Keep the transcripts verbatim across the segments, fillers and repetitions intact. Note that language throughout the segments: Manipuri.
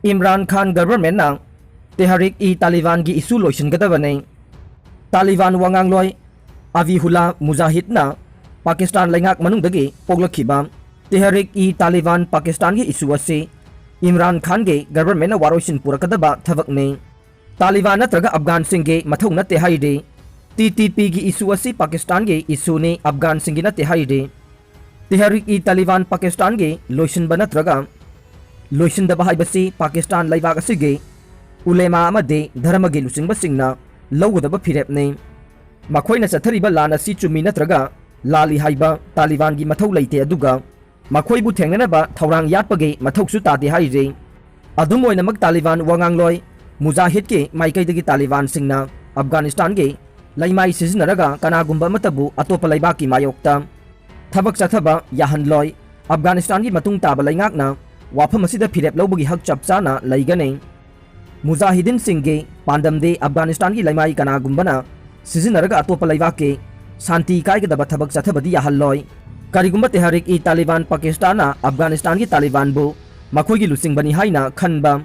ꯏꯝꯔꯥꯟ ꯈꯥꯟ ꯒꯚꯔꯟꯃꯦꯟꯠꯅ ꯇꯦꯍꯔꯤꯛ ꯏ ꯇꯥꯂꯤꯕꯥꯟꯒꯤ ꯏꯁꯨ ꯂꯣꯏꯁꯤꯟꯒꯗꯕꯅꯤ꯫ ꯇꯥꯂꯤꯕꯥꯟ ꯋꯥꯉꯥꯡꯂꯣꯏ ꯑꯕꯤꯍꯨꯂꯥ ꯃꯨꯖꯥꯍꯤꯗꯅ ꯄꯥꯀꯤꯁꯇꯥꯟ ꯂꯩꯉꯥꯛ ꯃꯅꯨꯡꯗꯒꯤ ꯄꯣꯛꯂꯛꯈꯤꯕ ꯇꯦꯍꯔꯤꯛ ꯏ ꯇꯥꯂꯤꯕꯥꯟ ꯄꯥꯀꯤꯁꯇꯥꯟꯒꯤ ꯏꯁꯨ ꯑꯁꯤ ꯏꯝꯔꯥꯟ ꯈꯥꯟꯒꯤ ꯒꯚꯔꯟꯃꯦꯟꯠꯅ ꯋꯥꯔꯣꯏꯁꯤꯟ ꯄꯨꯔꯛꯀꯗꯕ ꯊꯕꯛꯅꯤ꯫ ꯇꯥꯂꯤꯕꯥꯟ ꯅꯠꯇ꯭ꯔꯒ ꯑꯐꯒꯥꯟꯁꯤꯡꯒꯤ ꯃꯊꯧ ꯅꯠꯇꯦ ꯍꯥꯏꯔꯤ꯫ ꯇꯤ ꯇꯤ ꯄꯤꯒꯤ ꯏꯁꯨ ꯑꯁꯤ ꯄꯥꯀꯤꯁꯇꯥꯟꯒꯤ ꯏꯁꯨꯅꯤ, ꯑꯐꯒꯥꯟꯁꯤꯡꯒꯤ ꯅꯠꯇꯦ ꯍꯥꯏꯔꯤ꯫ ꯇꯦꯍꯔꯤꯛ ꯏ ꯇꯥꯂꯤꯕꯥꯟ ꯄꯥꯀꯤꯁꯇꯥꯟꯒꯤ ꯂꯣꯏꯁꯤꯟꯕ ꯅꯠꯇ꯭ꯔꯒ ꯂꯣꯏꯁꯤꯟꯗꯕ ꯍꯥꯏꯕꯁꯤ ꯄꯥꯀꯤꯁꯇꯥꯟ ꯂꯩꯕꯥꯛ ꯑꯁꯤꯒꯤ ꯎꯂꯦꯃꯥ ꯑꯃꯗꯤ ꯙꯔꯃꯒꯤ ꯂꯨꯆꯤꯡꯕꯁꯤꯡꯅ ꯂꯧꯒꯗꯕ ꯐꯤꯔꯦꯞꯅꯤ꯫ ꯃꯈꯣꯏꯅ ꯆꯠꯊꯔꯤꯕ ꯂꯥꯟ ꯑꯁꯤ ꯆꯨꯝꯃꯤ ꯅꯠꯇ꯭ꯔꯒ ꯂꯥꯜꯂꯤ ꯍꯥꯏꯕ ꯇꯥꯂꯤꯕꯥꯟꯒꯤ ꯃꯊꯧ ꯂꯩꯇꯦ, ꯑꯗꯨꯒ ꯃꯈꯣꯏꯕꯨ ꯊꯦꯡꯅꯅꯕ ꯊꯧꯔꯥꯡ ꯌꯥꯠꯄꯒꯤ ꯃꯊꯧꯁꯨ ꯇꯥꯗꯦ ꯍꯥꯏꯔꯤ꯫ ꯑꯗꯨꯝ ꯑꯣꯏꯅꯃꯛ, ꯇꯥꯂꯤꯕꯥꯟ ꯋꯥꯉꯥꯡꯂꯣꯏ ꯃꯨꯖꯥꯍꯤꯗꯀꯤ ꯃꯥꯏꯀꯩꯗꯒꯤ ꯇꯥꯂꯤꯕꯥꯟꯁꯤꯡꯅ ꯑꯐꯒꯥꯅꯤꯁꯇꯥꯟꯒꯤ ꯂꯩꯃꯥꯏ ꯁꯤꯖꯤꯟꯅꯔꯒ ꯀꯅꯥꯒꯨꯝꯕ ꯑꯃꯠꯇꯕꯨ ꯑꯇꯣꯞꯄ ꯂꯩꯕꯥꯛꯀꯤ ꯃꯥꯌꯣꯛꯇ ꯊꯕꯛ ꯆꯠꯊꯕ ꯌꯥꯍꯟꯂꯣꯏ꯫ ꯑꯐꯒꯥꯅꯤꯁꯇꯥꯟꯒꯤ ꯃꯇꯨꯡ ꯇꯥꯕ ꯂꯩꯉꯥꯛꯅ ꯋꯥꯐꯝ ꯑꯁꯤꯗ ꯐꯤꯔꯦꯞ ꯂꯧꯕꯒꯤ ꯍꯛ ꯆꯞ ꯆꯥꯅ ꯂꯩꯒꯅꯤ꯫ ꯃꯨꯖꯥꯍꯤꯗꯤꯟꯁꯤꯡꯒꯤ ꯄꯥꯟꯗꯝꯗꯤ ꯑꯐꯒꯥꯅꯤꯁꯇꯥꯟꯒꯤ ꯂꯩꯃꯥꯏ ꯀꯅꯥꯒꯨꯝꯕꯅ ꯁꯤꯖꯤꯟꯅꯔꯒ ꯑꯇꯣꯞꯄ ꯂꯩꯕꯥꯛꯀꯤ ꯁꯥꯟꯇꯤ ꯀꯥꯏꯒꯗꯕ ꯊꯕꯛ ꯆꯠꯊꯕꯗꯤ ꯌꯥꯍꯜꯂꯣꯏ꯫ ꯀꯔꯤꯒꯨꯝꯕ ꯇꯦꯍꯔꯤꯛ ꯏ ꯇꯥꯂꯤꯕꯥꯟ ꯄꯥꯀꯤꯁꯇꯥꯟꯅ ꯑꯐꯒꯥꯅꯤꯁꯇꯥꯟꯒꯤ ꯇꯥꯂꯤꯕꯥꯟꯕꯨ ꯃꯈꯣꯏꯒꯤ ꯂꯨꯆꯤꯡꯕꯅꯤ ꯍꯥꯏꯅ ꯈꯟꯕ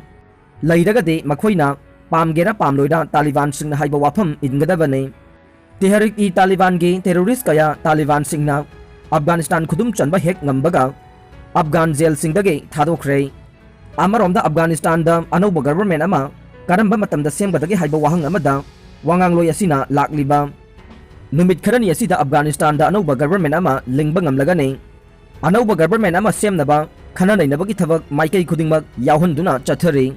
ꯂꯩꯔꯒꯗꯤ, ꯃꯈꯣꯏꯅ ꯄꯥꯝꯒꯦꯔꯥ ꯄꯥꯝꯂꯣꯏꯔꯥ ꯇꯥꯂꯤꯕꯥꯟꯁꯤꯡꯅ ꯍꯥꯏꯕ ꯋꯥꯐꯝ ꯏꯟꯒꯗꯕꯅꯤ꯫ ꯇꯦꯍꯔꯤꯛ ꯏ ꯇꯥꯂꯤꯕꯥꯟꯒꯤ ꯇꯦꯔꯣꯔꯤꯁ ꯀꯌꯥ ꯇꯥꯂꯤꯕꯥꯟꯁꯤꯡꯅ ꯑꯐꯒꯥꯅꯤꯁꯇꯥꯟ ꯈꯨꯗꯨꯝ ꯆꯟꯕ ꯍꯦꯛ ꯉꯝꯕꯒ ꯑꯐꯒꯥꯟ ꯖꯦꯜꯁꯤꯡꯗꯒꯤ ꯊꯥꯗꯣꯛꯈ꯭ꯔꯦ꯫ ꯑꯃꯔꯣꯝꯗ, ꯑꯐꯒꯥꯅꯤꯁꯇꯥꯟꯗ ꯑꯅꯧꯕ ꯒꯚꯔꯟꯃꯦꯟꯠ ꯑꯃ ꯀꯔꯝꯕ ꯃꯇꯝꯗ ꯁꯦꯝꯒꯗꯒꯦ ꯍꯥꯏꯕ ꯋꯥꯍꯪ ꯑꯃꯗ ꯋꯥꯉꯥꯡꯂꯣꯏ ꯑꯁꯤꯅ ꯂꯥꯛꯂꯤꯕ ꯅꯨꯃꯤꯠ ꯈꯔꯅꯤ ꯑꯁꯤꯗ ꯑꯐꯒꯥꯅꯤꯁꯇꯥꯟꯗ ꯑꯅꯧꯕ ꯒꯚꯔꯟꯃꯦꯟꯠ ꯑꯃ ꯂꯤꯡꯕ ꯉꯝꯂꯒꯅꯤ꯫ ꯑꯅꯧꯕ ꯒꯚꯔꯟꯃꯦꯟꯠ ꯑꯃ ꯁꯦꯝꯅꯕ ꯈꯟꯅ ꯅꯩꯅꯕꯒꯤ ꯊꯕꯛ ꯃꯥꯏꯀꯩ ꯈꯨꯗꯤꯡꯃꯛ ꯌꯥꯎꯍꯟꯗꯨꯅ ꯆꯠꯊꯔꯤ꯫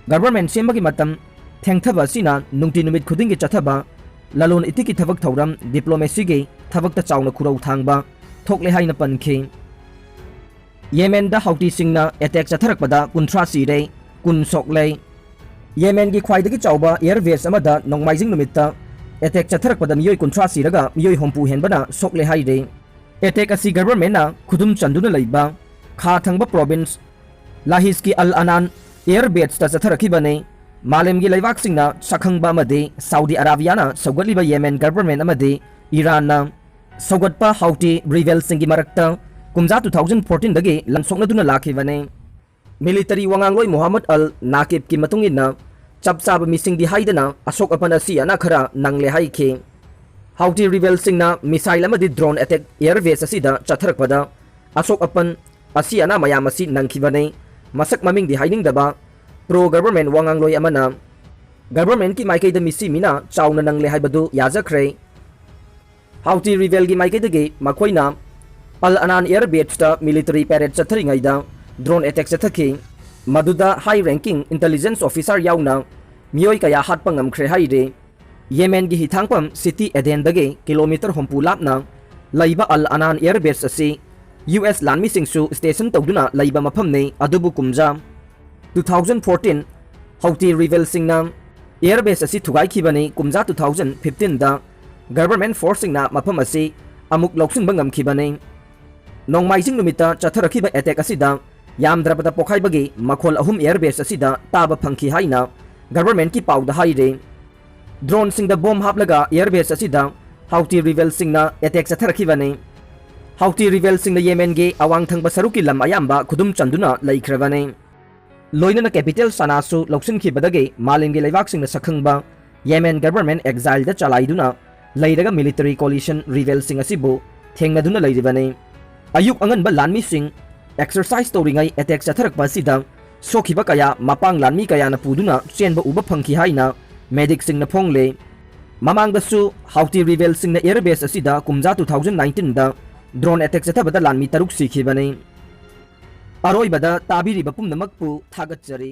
ꯒꯚꯔꯟꯃꯦꯟꯠ ꯁꯦꯝꯕꯒꯤ ꯃꯇꯝ ꯊꯦꯡꯊꯕ ꯑꯁꯤꯅ ꯅꯨꯡꯇꯤ ꯅꯨꯃꯤꯠ ꯈꯨꯗꯤꯡꯒꯤ ꯆꯠꯊꯕ ꯂꯂꯣꯟ ꯏꯇꯤꯛꯀꯤ ꯊꯕꯛ ꯊꯧꯔꯝ, ꯗꯤꯄ꯭ꯂꯣꯃꯦꯁꯤꯒꯤ ꯊꯕꯛꯇ ꯆꯥꯎꯅ ꯈꯨꯔꯧ ꯊꯥꯡꯕ ꯊꯣꯛꯂꯦ ꯍꯥꯏꯅ ꯄꯟꯈꯤ꯫ ꯌꯦꯃꯦꯟꯗ ꯍꯧꯇꯤꯁꯤꯡꯅ ꯑꯦꯇꯦꯛ ꯆꯠꯊꯔꯛꯄꯗ ꯀꯨꯟꯊ꯭ꯔꯥ ꯁꯤꯔꯦ, ꯀꯨꯟ ꯁꯣꯛꯂꯦ꯫ ꯌꯦꯃꯦꯟꯒꯤ ꯈ꯭ꯋꯥꯏꯗꯒꯤ ꯆꯥꯎꯕ ꯑꯦꯌꯔ ꯕꯦꯁ ꯑꯃꯗ ꯅꯣꯡꯃꯥꯏꯖꯤꯡ ꯅꯨꯃꯤꯠꯇ ꯑꯦꯇꯦꯛ ꯆꯠꯊꯔꯛꯄꯗ ꯃꯤꯑꯣꯏ ꯀꯨꯟꯊ꯭ꯔꯥ ꯁꯤꯔꯒ ꯃꯤꯑꯣꯏ ꯍꯨꯝꯐꯨ ꯍꯦꯟꯕꯅ ꯁꯣꯛꯂꯦ ꯍꯥꯏꯔꯤ꯫ ꯑꯦꯇꯦꯛ ꯑꯁꯤ ꯒꯚꯔꯟꯃꯦꯟꯠꯅ ꯈꯨꯗꯨꯝ ꯆꯟꯗꯨꯅ ꯂꯩꯕ ꯈꯥ ꯊꯪꯕ ꯄ꯭ꯔꯣꯚꯤꯟꯁ ꯂꯥꯍꯤꯖꯀꯤ ꯑꯜ ꯑꯅꯥꯟ ꯑꯦꯌꯔ ꯕꯦꯁꯇ ꯆꯠꯊꯔꯛꯈꯤꯕꯅꯤ꯫ ꯃꯥꯂꯦꯝꯒꯤ ꯂꯩꯕꯥꯛꯁꯤꯡꯅ ꯁꯛꯈꯪꯕ ꯑꯃꯗꯤ ꯁꯥꯎꯗꯤ ꯑꯔꯥꯕꯤꯌꯥꯅ ꯁꯧꯒꯠꯂꯤꯕ ꯌꯦꯃꯦꯟ ꯒꯚꯔꯟꯃꯦꯟꯠ ꯑꯃꯗꯤ ꯏꯔꯥꯟꯅ ꯁꯧꯒꯠꯄ ꯍꯥꯎꯇꯤ ꯔꯤꯕꯦꯜꯁꯤꯡꯒꯤ ꯃꯔꯛꯇ ꯀꯨꯝꯖꯥ two thousand fourteen ꯗꯒꯤ ꯂꯥꯟ ꯁꯣꯛꯅꯗꯨꯅ ꯂꯥꯛꯈꯤꯕꯅꯤ꯫ Military ꯋꯥꯉꯥꯡꯂꯣꯏ ꯃꯨꯍꯝꯃꯗ ꯑꯜ ꯅꯥꯀꯤꯕꯀꯤ ꯃꯇꯨꯡ ꯏꯟꯅ, ꯆꯞ ꯆꯥꯕ ꯃꯤꯁꯤꯡꯗꯤ ꯍꯥꯏꯗꯅ ꯑꯁꯣꯛ ꯑꯄꯟ ꯑꯁꯤ ꯑꯅꯥ ꯈꯔ ꯅꯪꯂꯦ ꯍꯥꯏꯈꯤ꯫ ꯍꯥꯎꯇꯤ ꯔꯤꯕꯦꯜꯁꯤꯡꯅ missile ꯑꯃꯗꯤ drone attack air base ꯑꯁꯤꯗ ꯆꯠꯊꯔꯛꯄꯗ ꯑꯁꯣꯛ ꯑꯄꯟ ꯑꯁꯤ ꯑꯅꯥ ꯃꯌꯥꯝ ꯑꯁꯤ ꯅꯪꯈꯤꯕꯅꯤ꯫ ꯃꯁꯛ ꯃꯃꯤꯡꯗꯤ ꯍꯥꯏꯅꯤꯡꯗꯕ pro government ꯋꯥꯉꯥꯡꯂꯣꯏ ꯑꯃꯅ, governmentꯀꯤ ꯃꯥꯏꯀꯩꯗ ꯃꯤꯁꯤ ꯃꯤꯅꯥ ꯆꯥꯎꯅ ꯅꯪꯂꯦ ꯍꯥꯏꯕꯗꯨ ꯌꯥꯖꯈ꯭ꯔꯦ꯫ ꯍꯥꯎꯇꯤ ꯔꯤꯕꯦꯜꯒꯤ ꯃꯥꯏꯀꯩꯗꯒꯤ ꯃꯈꯣꯏꯅ ꯑꯜ ꯑꯅꯥꯟ air baseꯇ military parade ꯆꯠꯊꯔꯤꯉꯩꯗ drone attack ꯆꯠꯊꯈꯤ꯫ ꯃꯗꯨꯗ high ranking intelligence officer ꯌꯥꯎꯅ ꯃꯤꯑꯣꯏ ꯀꯌꯥ ꯍꯥꯠꯄ ꯉꯝꯈ꯭ꯔꯦ ꯍꯥꯏꯔꯤ꯫ ꯌꯦꯃꯦꯟꯒꯤ ꯍꯤꯊꯥꯡꯐꯝ city ꯑꯦꯗꯦꯟꯗꯒꯤ kilometre ꯍꯨꯝꯐꯨ ꯂꯥꯞꯅ ꯂꯩꯕ ꯑꯜ ꯑꯅꯥꯟ air base ꯑꯁꯤ U S ꯂꯥꯟꯃꯤꯁꯤꯡꯁꯨ station ꯇꯧꯗꯨꯅ ꯂꯩꯕ ꯃꯐꯝꯅꯤ꯫ ꯑꯗꯨꯕꯨ ꯀꯨꯝꯖꯥ two thousand fourteen ꯍꯧꯇꯤ ꯔꯤꯕꯦꯜꯁꯤꯡꯅ air base ꯑꯁꯤ ꯊꯨꯒꯥꯏꯈꯤꯕꯅꯤ꯫ ꯀꯨꯝꯖꯥ two thousand fifteenꯗ government forceꯁꯤꯡꯅ ꯃꯐꯝ ꯑꯁꯤ ꯑꯃꯨꯛ ꯂꯧꯁꯤꯟꯕ ꯉꯝꯈꯤꯕꯅꯤ꯫ ꯅꯣꯡꯃꯥꯏꯖꯤꯡ ꯅꯨꯃꯤꯠꯇ ꯆꯠꯊꯔꯛꯈꯤꯕ attack ꯑꯁꯤꯗ ꯌꯥꯝꯗ꯭ꯔꯕꯗ ꯄꯣꯛꯈꯥꯏꯕꯒꯤ ꯃꯈꯣꯜ ꯑꯍꯨꯝ air base ꯑꯁꯤꯗ ꯇꯥꯕ ꯐꯪꯈꯤ ꯍꯥꯏꯅ governmentꯀꯤ ꯄꯥꯎꯗ ꯍꯥꯏꯔꯤ꯫ Droneꯁꯤꯡꯗ bomb ꯍꯥꯞꯂꯒ air base ꯑꯁꯤꯗ ꯍꯧꯇꯤ ꯔꯤꯕꯦꯜꯁꯤꯡꯅ attack ꯆꯠꯊꯔꯛꯈꯤꯕꯅꯤ꯫ ꯍꯧꯇꯤ ꯔꯤꯕꯦꯜꯁꯤꯡꯅ ꯌꯦꯃꯦꯟꯒꯤ ꯑꯋꯥꯡ ꯊꯪꯕ ꯁꯔꯨꯛꯀꯤ ꯂꯝ ꯑꯌꯥꯝꯕ ꯈꯨꯗꯨꯝ ꯆꯟꯗꯨꯅ ꯂꯩꯈ꯭ꯔꯕꯅꯤ꯫ ꯂꯣꯏꯅꯅ capital ꯁꯅꯥꯁꯨ ꯂꯧꯁꯤꯟꯈꯤꯕꯗꯒꯤ ꯃꯥꯂꯦꯝꯒꯤ ꯂꯩꯕꯥꯛꯁꯤꯡꯅ ꯁꯛꯈꯪꯕ ꯌꯦꯃꯦꯟ government exileꯗ ꯆꯂꯥꯏꯗꯨꯅ ꯂꯩꯔꯒ military coalition ꯔꯤꯕꯦꯜꯁꯤꯡ ꯑꯁꯤꯕꯨ ꯊꯦꯡꯅꯗꯨꯅ ꯂꯩꯔꯤꯕꯅꯤ꯫ ꯑꯌꯨꯛ ꯑꯉꯟꯕ ꯂꯥꯟꯃꯤꯁꯤꯡ exercise ꯇꯧꯔꯤꯉꯩ attack ꯆꯠꯊꯔꯛꯄ ꯑꯁꯤꯗ ꯁꯣꯛꯈꯤꯕ ꯀꯌꯥ ꯃꯄꯥꯡ ꯂꯥꯟꯃꯤ ꯀꯌꯥꯅ ꯄꯨꯗꯨꯅ ꯆꯦꯟꯕ ꯎꯕ ꯐꯪꯈꯤ ꯍꯥꯏꯅ medicꯁꯤꯡꯅ ꯐꯣꯡꯂꯦ꯫ ꯃꯃꯥꯡꯗꯁꯨ ꯍꯧꯇꯤ ꯔꯤꯕꯦꯜꯁꯤꯡꯅ air base ꯑꯁꯤꯗ ꯀꯨꯝꯖꯥ two thousand nineteenꯗ drone attack ꯆꯠꯊꯕꯗ ꯂꯥꯟꯃꯤ ꯇꯔꯨꯛ ꯁꯤꯈꯤꯕꯅꯤ꯫ ꯑꯔꯣꯏꯕꯗ ꯇꯥꯕꯤꯔꯤꯕ ꯄꯨꯝꯅꯃꯛꯄꯨ ꯊꯥꯒꯠꯆꯔꯤ꯫